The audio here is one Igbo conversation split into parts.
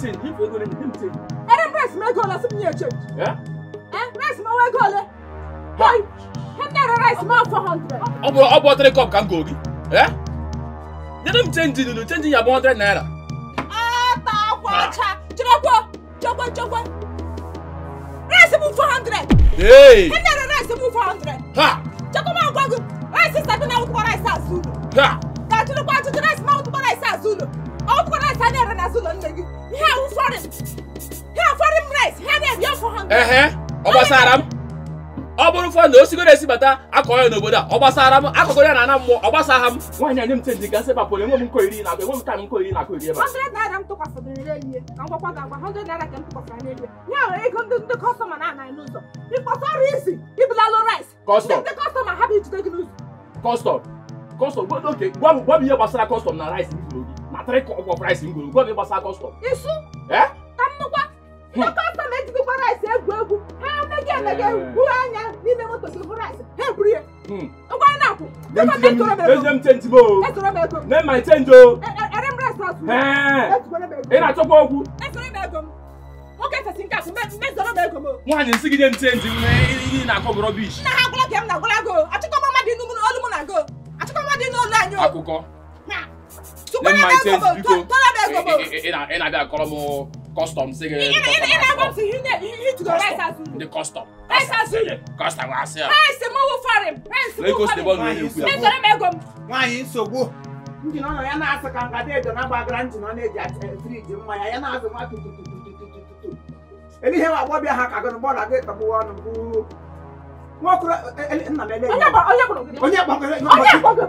change. If ego nye m change. Ere m rice m ego ole sị m nye change. Eh? Eh, rice m ego ole? Boy, he mere rice m 400. Ọ bụ 3 cup ka m go gị. Eh? Nye m change nunu, change ya bụ 100 naira. Ata akwa ọcha. Cherekwa, chekwa chekwa. Rice m 400. Hey! He mere rice m 400. Ha! Chekwa m agwa gị, rice sabi na akwụkwọ rice azụ ụlọ. Ha! Ka chịrịkwa achịchị rice m akwụkwọ rice azụ ụlọ. Akwụkwọ rice a na-ere n'azụ ụlọ nne gị. Ihe awụ foreign. Ihe foreign rice, ihe na-eri 400. Ehe, ọ gbasara m. Ọ bụrụ fọ na osigoro esi bata akọ ya n'obodo a, ọ gbasara m, akọgoro ya na ana mmụọ, ọ gbasara m. Nwaanyị a nye m change ka nsị bapụrụ, enwe m nkọ iri na akụ, enwe m taịm nkọ iri na akụ iri ebe a. 100 naira m tụkwasịrị n'elu ihe, ka m gwakwa gị agwa, 100 naira ka m tụkwasịrị n'elu ihe. Ya nwere ego ndị kọstọma na-anaghị n'ụzọ. Ịkpọta ọrụ isi, ibulalụ rice. Kọstọm. Ndị kọstọma hapụ ijide gị n'ụzọ. Kọstọm. Kọstọm, oke, gwa m ihe gbasara kọstọm na rice m goro gị. Na 3 cup of rice m goro, gwa m ihe gbasara kọstọm. Isu? Eh? Ka m nụkwa. Ndị kọstọm ejidekwa rice egwu egwu. Ha emege emege hụ anya n'ime moto gị hụ rice. Ha eburu ya. Ngwa anyị na-akwụ. Nye m change m o. Ezoro m ego m. Nye my change o. Ere m rice azụ. Ezoro m ego m. Ị na-achọkwa okwu. Ezoro m ego m. Nwoke fesi nke akụ, mezoro m ego m o. Nwaanyị nsị gị nye m change m ihe na-akọ bụ rubbish. Nna ha agwụla ka m na-agwụla go. Achịkọ m mmadụ ịnụ olu mụ na go. Achịkọ mmadụ ịnụ olu anyị o. Akụkọ. Nye m my change biko. Tọrọ m ego m o. Ị na-abịa akọrọ m custom sị gị. Ị na-agwa m sị ihe ijidoro rice azụ ụlọ. Ndị custom. Rice azụ ụlọ. Custom asị ya. Rice m wụ foreign. Rice m wụ foreign. Mezoro m ego m. Nwaanyị nsogbu. Njin ọ nọ ya na-asị ka ngada edo na-agbagara njin ọ na-eji friji mmanya ya na-azụ nwa tututututututu. Ele ihe nwa agbọbịa ha ka gị mgbe ọ na-aga ịtọgbuwa ọnụ bụ nwaokoro nna m ele Onye onye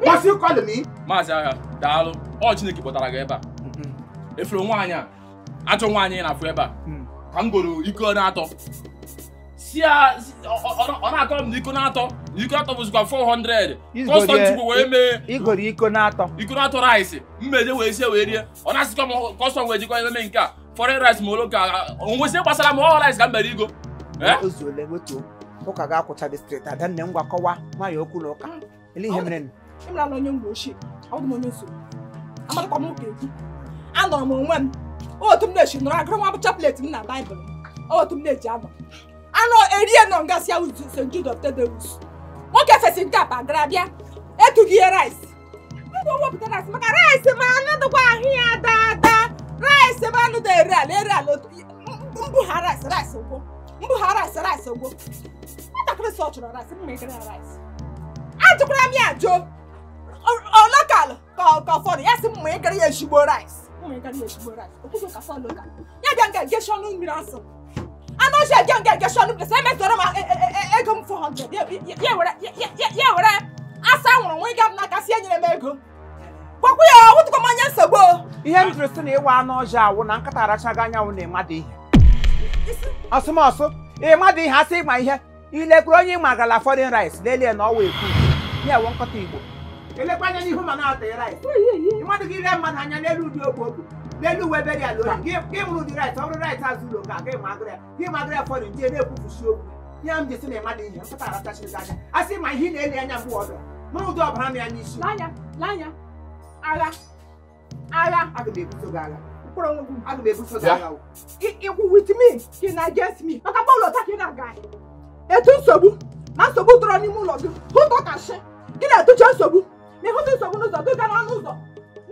gbasi kọlụ m. Maazị Agha, daalụ. Ọ Chineke kpọtara gị ebe a. Efere nwaanyị a, ajọ nwaanyị na-afụ ebe a ka m goro iko na-atọ. Si ya ọ na-akọrọ m na iko na-atọ, na iko na-atọ bụzikwa 400. Kọstọm chukwu wee mee igoro iko na-atọ. Iko na-atọ rice, mmeje wee sie wee rie. Ọ na-asịkwa m kọstọm wee jikwa eme nke a. Foreign rice ma olo ka onwezi gbasara m ọ rice ka m mere igo. Ozuole wetuo. Ụka ga-akwụcha dị straight. Adanne ngwa kọwa nwayọ okwu na ụka. Ele ihe mere nụ. Ịmara onye mgbe ochie, ọ bụ m onye nsogbu. Amadịkwa m ụka ekwu. Anọrọ m onwe m. Otu m na-echi nọrọ agụrụ nwa bụ chaplet m na Baịbụl. Otu m na-eji anọ. Anọ erie nọ ngasị ya St. Jude of Thaddeus. Nwoke fesi nke apa gara bịa. Etughị ihe rice. Ngwa wepụta rice maka rice ma anụ dịkwa ahụ ya daa. Rice ma anụ dị ere ala ere ala otu. Mbụ ha rice rice gwụ. Mbụ ha rice rice gwụ. Nwatakịrị sọ chọrọ rice, m megara rice. Ajụkwara m ya ajụ. Ọ lokal ka fọrọ ya sị m ma ị gara ya ezigbo rice. Mma ị gara ya ezigbo rice. Okwugo ka fọ lokal. Ya bịa nga egeshi ọnụ mmiri asụ. Anụ ọchị ege nga egeshi ọnụ mmiri asụ. Emezoro m ego m 400. Ya were asa nwụrụ nwa ịga m n'aka si enyere m ego. Gwakwa ya ọwụtụkwa m onye nsogbu. Ihe m jụrụ sị na ịwa anụ ọjọọ awụ na nkata arachaghị anyanwụ na ịmadụ ihe. Ọsụmọsụ ịmadụ ihe asị ịma ihe. Ilekwuru onye ịma gala foreign rice lelee na ọwa ekwu. Ya ewe nkọta Igbo. Elekwa anya n'ihu ma na-ata rice. Ịmadụ gị ile mmadụ anya n'elu ụdị okwu okwu. N'elu uwe beri ala oyi. Gị mụrụ ụdị rice, ọ bụrụ rice azụ ụlọ ka gị ma agụrụ ya. Gị ma agụrụ ya foreign jee na-ekwufusi okwu. Ya m ji sị na ịmadụ ihe, nkata arachachiri gị anya. A sị ma ihe ị na-ele anya mgbe ọdụ. Mụrụ ụdị ọbara na ya n'isi. L'anya, l'anya. Agha. Agha. Aga m ebuso gị agha. Aga m ebuso gị agha. Ịkwụ with me ka ị na against me. Maka bọọlụ ọta ka ị na-aga. Etu nsogbu na nsogbu dọrọ n'ime ụlọ gị hụtọ ka shi gị na-etuche nsogbu ma ịhụta nsogbu n'ụzọ gị gaa n'ọnụ ụzọ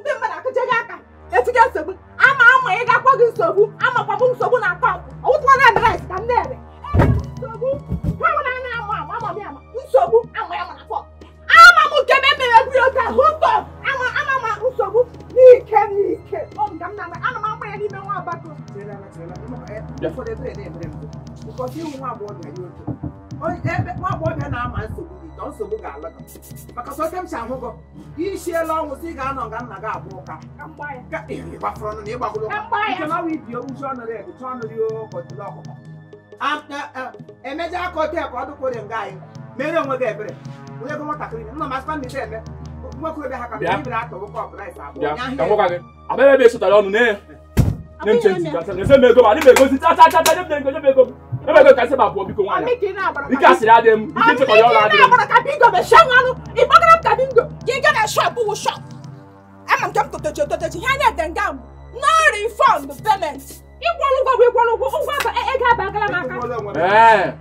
ndị mmadụ akụche gị aka etinye nsogbu ama ama ị ga-akpọ gị nsogbu amakwa m nsogbu na akaụntụ ọwụtụkwa na rice ka m na-ere nsogbu ha nwere anya ama ama ama ama nsogbu ama ya mana fọ ama m nke m emere egwu ya otu hụtọ ama ama ma nsogbu n'ike n'ike ọ nga m na-ama ana m ama ya n'ime nwa agbakọ. Because iwu nwa agbọghọbịa ya otu ebe nwa agbọghọbịa na-ama nsogbu gị tọ nsogbu ga-ala gị maka sọsọ m si ahụ gị isiela ọnwụ sị ị ga-anọ nga nna gị agba ụka ịgbafụrụ ọnụ na ịgbagoro nke na ibi owuzi ọnụ red chọọ ọnụ rie kọtụlụ ọkụkọ emeja aka ote ka ọ dụkwere nga anyị mere onwe gị ebere onye go nwatakịrị nna m asịkwa mmiri eme nwokorobịa ha ka ibere atọ kọpụ rice abụọ abịa ebe esotara ọnụ na Nye m change ka nsị m ego m adị m egosi cha cha cha nye m ego nye m ego m nye m ego ka nsị m abụọ biko nwaanyị ike asịrị adịghị m ike nchekwa ya ọrụ adịghị m. Ka bingo mechie nwanụ ịkpọgara m ka bingo gị ga na shop wụ shop ama nke m totochi ototochi ihe anya ede nga m no refund payment Ịkwụọla ụgwọ bụ ịkwụọla ụgwọ ụgwọ ego abagala m aka. Ee.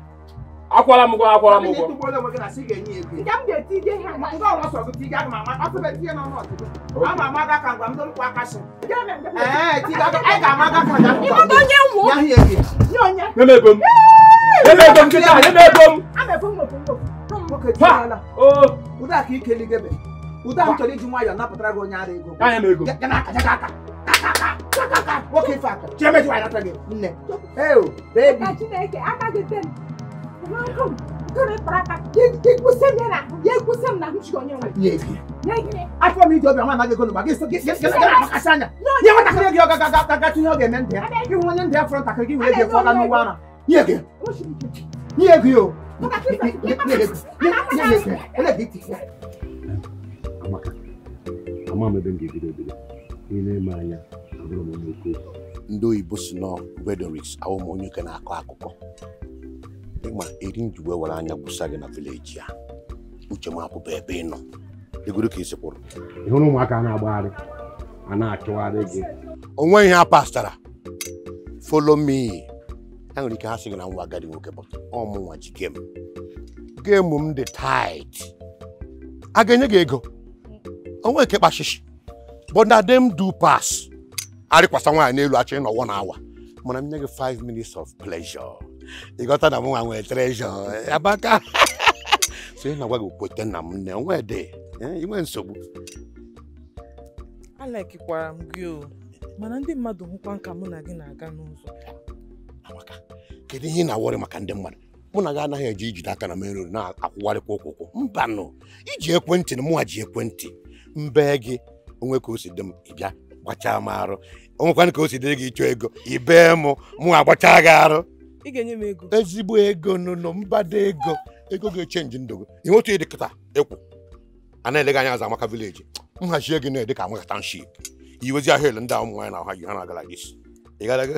Akwala m ụgwọ akwala m ụgwọ. Nke m ga-eti ide ihe a. Nke ọrụ ọsọ gị tiga ma ama afọ ebe tinye n'ọnụ ọtụtụ. Ama ama ga ka ngwa m dọrọkwa aka sị. Ee, tiga ga ị ga-ama ga ka ga. Ịmata onye nwụ. Ya hie gị. Nye onye. Nye m ego m. Nye m ego m kịta, nye m ego m. Ama efu m ofu m ofu. Nwoke tinyela. Oo. Ụda ka ikeligebe. Ụda m chọrọ iji nwayọọ napụtara gị onye ara ego. Ya nye m ego. Ya n'aka ya aka. Kaka. Nwoke ife aka. Chiemeji nwanyị nata gị nne. Ee o, baby. Ka Chineke aka gị dị m. Afọ m iji obiọma anaghị ego n'ụba gị na-agbakasị anya nye nwatakịrị gị ọgaga tinye ọ ga-eme ndụ ya ịhụ onye ndụ ya fọrọ ntakịrị gị were ego fọga n'ụgbọ ara nye ego nye ego ya o Ama m ebe m ga-ebido ebido ị na-eme anya abụrụ m onye oke okwu. Ndị oyibo si nọ rhetorics awụ m onye oke na-akọ akụkọ. Ịma eri njigwe were anya gwụsa gị na vileji a uche m apụba ebe ị nọ egoro ka isi kwụrụ. Ị hụrụ ụmụaka na-agbagharị a na-achụgharị gị o nweghị ihe a pastara follow me ha nwere ike ha sị gị na nwa agadi nwoke but ọ mụnwa ji gem gem m dị tight a ga-enye gị ego onwe nke kpashishi but na dem do pass arịkwasa nwaanyị n'elu achọ ịnọ 1 hour mana m nye gị 5 minutes of pleasure ị ghọta na mụnwa nwere treasure abaka so ị na-agwa gị kweta na m nne onwe dị inwe nsogbu. Alakikwara m gị o mana ndị mmadụ hụkwa nka mụ na gị na-aga n'ụzọ. Amaka, kedu ihe ị na-awọrị maka ndị mmadụ? Mụ na gị anaghị eji ijide aka na main road na-akwụgharịkwa ụkwụ mbanụ iji ekwentị na mụnwa ji ekwentị mbe gị onwe ka o si dị m ịbịa gbachaa m arụ onwekwanụ ka o si dị gị ịchọ ego ibee mụ mụ agbachaa gị arụ. Ị ga-enye m ego ezigbo ego nụnụ mbado ego ego ga-echenji ndụ gị ihe otu ịdị kịta ịkwụ a na-ele gị anya azụ Amaka vileji nhazie gị na-ede ka Amaka township iwezi ahịa ele ndị ahụ ụmụ nwaanyị na-ahụ ha na-agara gị isi ị gara gị.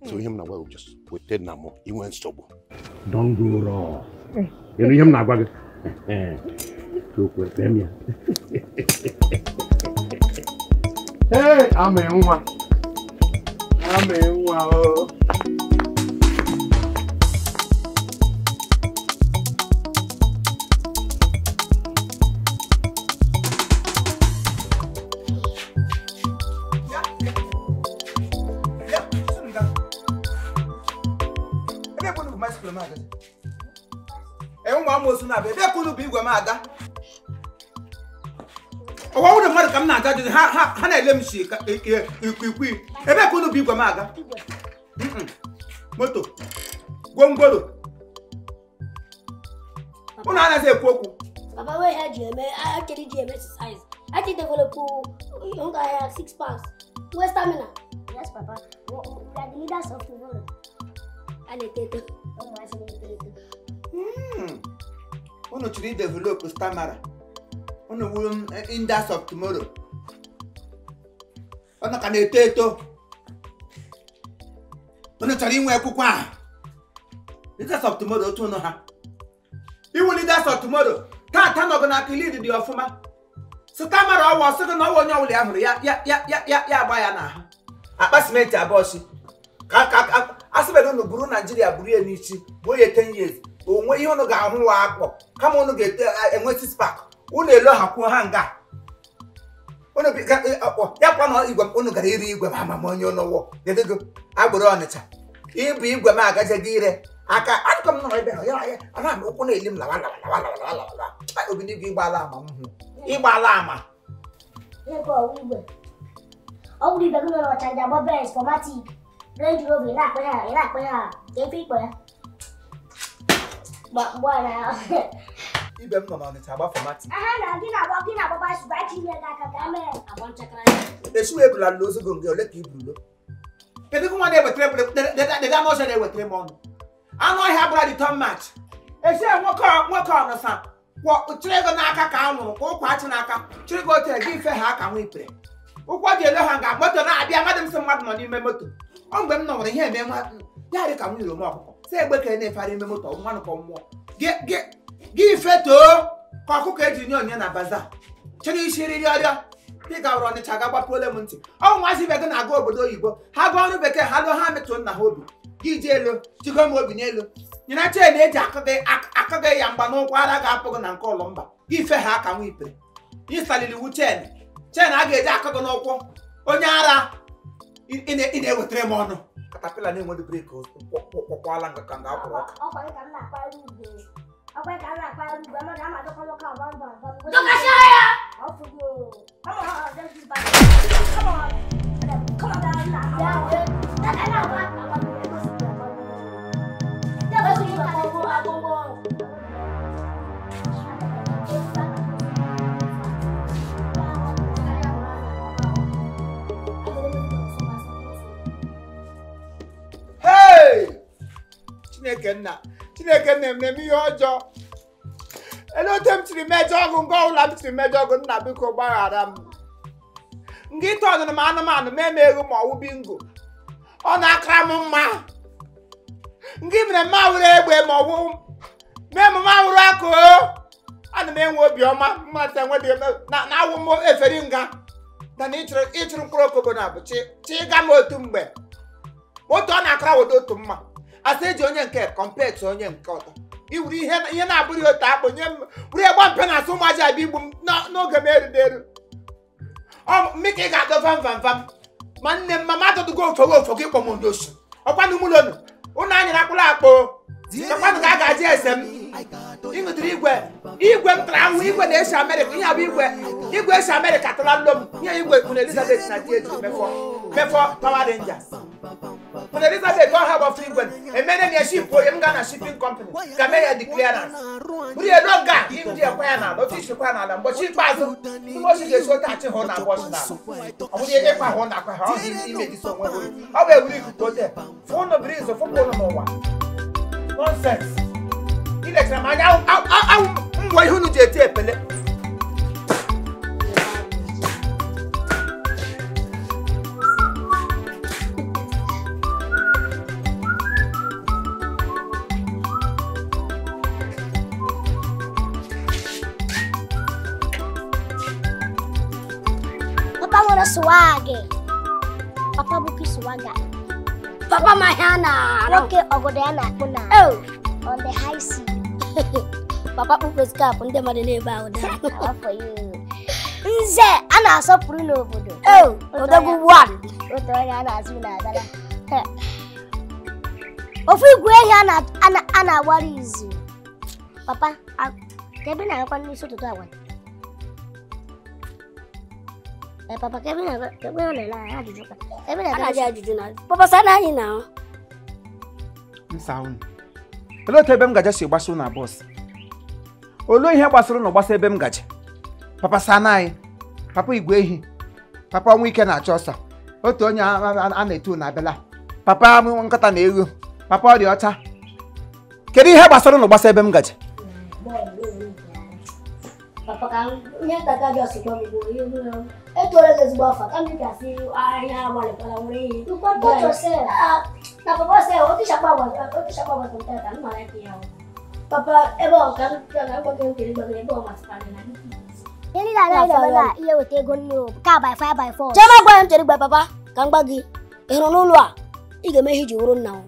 So ihe m na-agwa gị just weta na mụ inwe nsogbu. Don't go raw. Ịnụ ihe m na-agwa gị Hey, amị nwa amị nwa o. Ọwa ụlọ mmadụ ka m na-aga ajụjụ ha na-ele m si ikwikwii ebe ka unu bụ igwe m aga moto gwongworo unu anaghị ekwu okwu. Papa wey ha ji eme actually ji eme exercise actually develop nga 6 packs wey stamina. Yes papa, we are the leaders of tomorrow. A na-eto eto ụmụazị na-eto eto. Unu chọrọ idevelop stamina unu wuru leaders of tomorrow. Unu ka na-eto eto unu chọrọ inwe akwụkwọ ahụ leaders of tomorrow otu unu ha iwu leaders of tomorrow tata nọgụ na aka lead dị ọfụma stamina ọwa ọsị gị na ọwa onye ọbụla ya hụrụ ya ya ya ya ya agba ya n'ahụ akpa simenti abụọ si ka asịbere unu buru Naijiria buru ya n'isi bụ ya 10 years onwe ihe unu ga-ahụ wa akpọ kama unu ga-enwe 6 pack unu elohakwuo ha nga unu ya kwa na igwe unu gara ire igwe ma ama m onye unu wụ dedego agbụrụ Ọnịcha ịbụ igwe m agaje gị ire aka akụkọ m nọrọ ebe ahụ ya ya ana m ụkwụ na-eli m lawa lawa lawa lawa lawa lawa Obinigwe ịgbala ama m hụ ịgbala ama ọ bụrụ ibe gị nọ n'Ọchanja agba Benz Formatic Range Rover ị na-akpọ ya ị na-akpọ ya ka efe ikpọ ya mgbe a na ibe m nọ n'Ọnịcha agba Formatic gị na-agba baịsụl achị ime gị aka ka a mere agba nchakara esu ebula ozugo gị ole ka i burulo kedu nwa na-ewetara deda anụ ọhịa na-ewetara m ọnụ anụ ọhịa bụra the turn match esi nwoke ọnụsa chịrị ego n'aka ka a nwụrụ ka ụkwa achị n'aka chịrị gị otere gị ife ha aka nwa ipere ụkwụ ji ele ha nga moto na-abịa mmadụ m sị mmadụ nọ n'ime moto ọ mgbe m nọwara ihe eme nwa ya dị ka nwunye m ọkụkọ sị egbe ka na-efegharị ime moto mmanụ ka mmụọ gị fetoo ka ọkụkọ eji nye onye na baza chịrị isi riri ọrịọ Ị gawara Ọnịcha ga gbapuole m ntị. Ọ nwazi ibe gị na-aga obodo oyibo. Ha gụọ ọrụ bekee ha lụọ ha metụ nna ha obi. Gị ji elu, jigo m obi n'elu. Nyere chen eji aka gị ya mgba n'ụkwụ ara ga-apụ gị na nke ụlọ mba. Gị fe ha aka nwa ipere. Ị saliri iwu chen. Chen a ga-eji aka gị n'ụkwụ. Onye ara ị na-ewetara m ọnụ. Katapila na-enweghị breki kwọkwala nga ka nga akwụrụ ọka. Hey! Chineke nna, Chineke nna m ihe ọjọọ. Ele otu m tiri mejọ ọgụ nga ọbụla m tiri mejọ ọgụ nna biko gbaghara m. Nga ịtọ ọnụnụ m anụmanụ ma eme ego ma ọwụ bingo. Ọ na-akara m mma. Nga mere mma wụrụ egbe ma ọwụ mee m mma wụrụ akụ. Ana m enwe obiọma mmasị enwedị na awụ m efere nga. Dana ịchụrụ mkpụrụ okobo na abụ chi ịga m otu mgbe. Otu ọ na-akara wodo otu mma. Asa eji onye nke kọmpetụ onye nke ọtọ. Iwuru ihe na-abụghị otu akpụ nye m wuru egba mpe na asụ ụmụaji abịa igbu m n'oge m eru n'eru. Ọ mmika ị ga-adọ vam vam vam. Ma nne m mama adọdụgo ofego ofego ịkpọ m onye osu. Ọkwanụ mụlọnụ ụnụ anyere akpụrụ akpụ. Ọkwanụ ka a ga-aji ese m. Ịṅụtụrụ igwe igwe m tara ahụ igwe na-esi Amerịka ihe abụ igwe igwe esi Amerịka tara nlo m ihe igwe Queen Elizabeth na di ejiri mefọ Power Rangers. Queen Elizabeth ọ ha gbafụ igwe emere na ship onye m gaa na shipping company ka mee ya the clearance. Buru ya ruo nga ndị ekwe ya n'ala otu isikwa ya n'ala mgbọchi ikpeazụ ndị ochi ga-esi otu achị hụ na agba ọchị n'ala. Ọ bụrụ ịkpa hụ na akwa ha ọ dị imegisi onwe ha. Ọ bụ ewuru ikuku ote fụ ụnụ biri izu fụpụ ụnụ n'ụwa. Nonsense. Ilechara m anya awụ ngwa ihe unu ji eti epele. Papa nwere swag. Papa bụkwa swaga. Papa ma ihe a na-arụ. Nwoke ọgọdọ ya na-akpụ na. On the high sea. Papa kpukpe skap ndị mmadụ na-ebe ahụ dara. Nze a na-asọpụrụ n'obodo. Odogwu one. Otu onye a na-azụ na-adara. Ofu igwe ehi a na-agbara izu. Papa, ka ebe na-agakwa n'isi ụtụtụ agwa. Papa, ka ebe na-ele anya ajụjụ ka. Ebe na-ajụ ajụjụ na. Papa, sa na anyị na. Nsa unu. Olee otu ebe m gaje si gbasa na bọs? Olee ihe gbasara ụnụ gbasa ebe m gaje? Papa sana anyị, papa igwe ehi, papa ọnwa ike na-achọ ọsọ, otu onye a na-etu na abịala, papa nkata na ewu, papa ọrịa ọcha. Kedu ihe gbasara ụnụ gbasa ebe m gaje? Papa ka ihe ntaka gị ọsịkwa m bụ ihe etola gị ezigbo afa ka m gasị ahịa agbalịkwala nwere ihe. Na papa sị otu shakpa agwa kọmputa m mara ka ya. Papa ebe ọ ka m ga-agbago nkiri gbagoro ebe ọ masịkwara na ihe niile anaghị na ihe weta ego nne o ka by 5 by 4. Chema gwa m chere gba papa ka m gba gị ị hụrụ n'ụlọ a ị ga-eme ihe iji wụrụ nna m.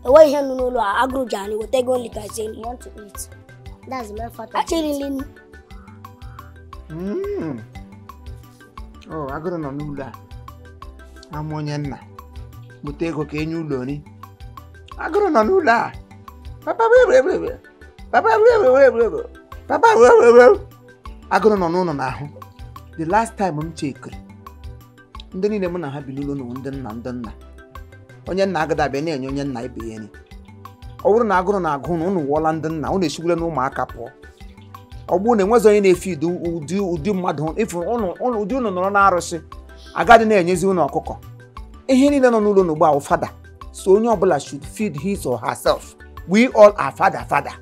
Enweghị ihe nụ n'ụlọ a agụrụ ji anyị weta ego nri ka esi nri. Want to eat. That's the main factor. Achịrị nri. Oh, agụrụ nọ n'ụlọ a. Ama onye nna. Bute ego ka enye ụlọ nri. Agụrụ nọ n'ụlọ a. Papa were. Papa were. Papa were. Agụrụ nọ n'ụlọ n'ahụ. The last time m chekere. Ndị niile mụ na ha bi n'ụlọ nọ ndị nna ndị nna. Onye nna agada abịa na-enye onye nna ibe ya nri. Ọ bụrụ na agụrụ na-agụ na ụnụ wụọla ndị nna, ụnụ esigbula na ụmụaka pụọ. Ọ bụrụ na enwezi onye na-efe ụdị mmadụ ụdị ụnụ nọrọ na-arụsị agadi na-enyezi ụnụ ọkụkọ. Ihe niile nọ n'ụlọ n'ugbu a fada. So onye ọbụla should feed his or herself. We all are father father.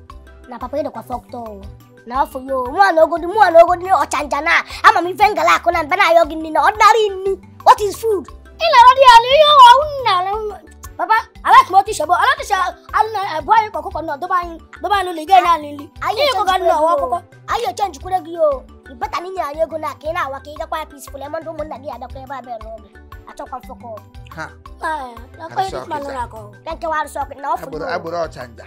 Na papa ịdọkwa fọktọ na afọ yo mụ na ogodu mụ na ogodu ọchanja na ama m ife ngala akụ na mba na-ayọ gị nri na ordinary nri. What is food? Ị na-arọ dị ya na ihe ọwụ nna Papa, I like multi shabo. I like to share. I buy you cocoa no. Don't buy, don't buy no ligay na nili. Aye, you go no cocoa. Aye, change kure giyo. Ịbata na inyere anyị ego na ka ị na-awa ka ị gakwa ya peaceful ema ndị ụmụnna gị abịakwa ebe a bịa n'oge. Achọkwa mfọkọ. Ha. Agbụrụ ọchanja.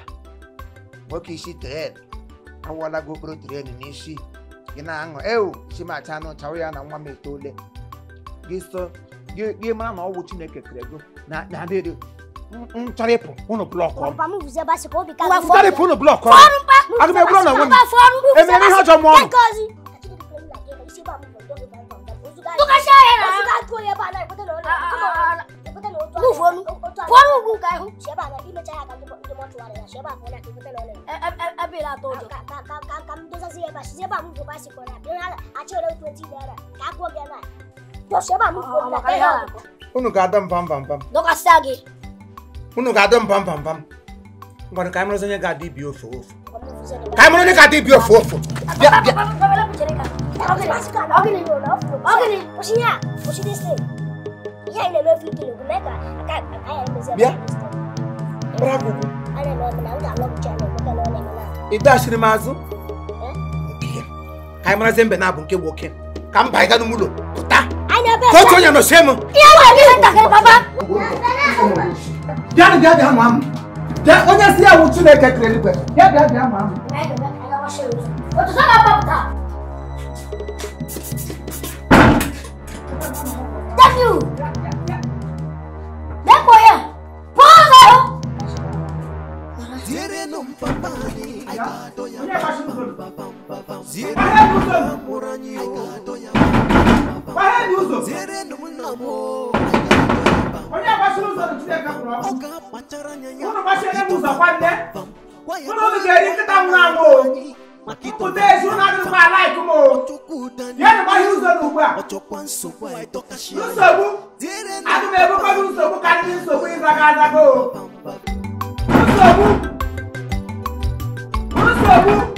Nwoke isi tren. Awụọla gị okporo tren n'isi. Gị na-aṅụ ewu isi m acha anụ chawa ya na nwa m etole. Gị so gị mara na ọwụ Chineke kere gị na adịrị nchọrọ ịpụ ụnụ blọkụ ọm. Nchọrọ ịpụ ụnụ blọkụ ọm. Aga m egburu na onwe m. Emere ihe ọjọọ mụọ ọnụ. Unu ga-ada m bam bam bam. Unu ga-ada m bam bam bam. Ngwanụ ka anyị mara onye ga-adị ibi ofe ofe. Ka anyị mara onye ga-adị ibi ofe ofe. Bịa bịa. Bịa. Ị dachiri m azụ? Ka anyị marazie mbe na-abụ nke nwoke. Ka m banye n'ụlọ pụta. Ka otu onye nọchie m. Bịa bịa bịa ma m. Bịa onye si ya wụ Chineke kere eluigwe. Bịa bịa bịa ma m. Nsogbu! Nsogbu!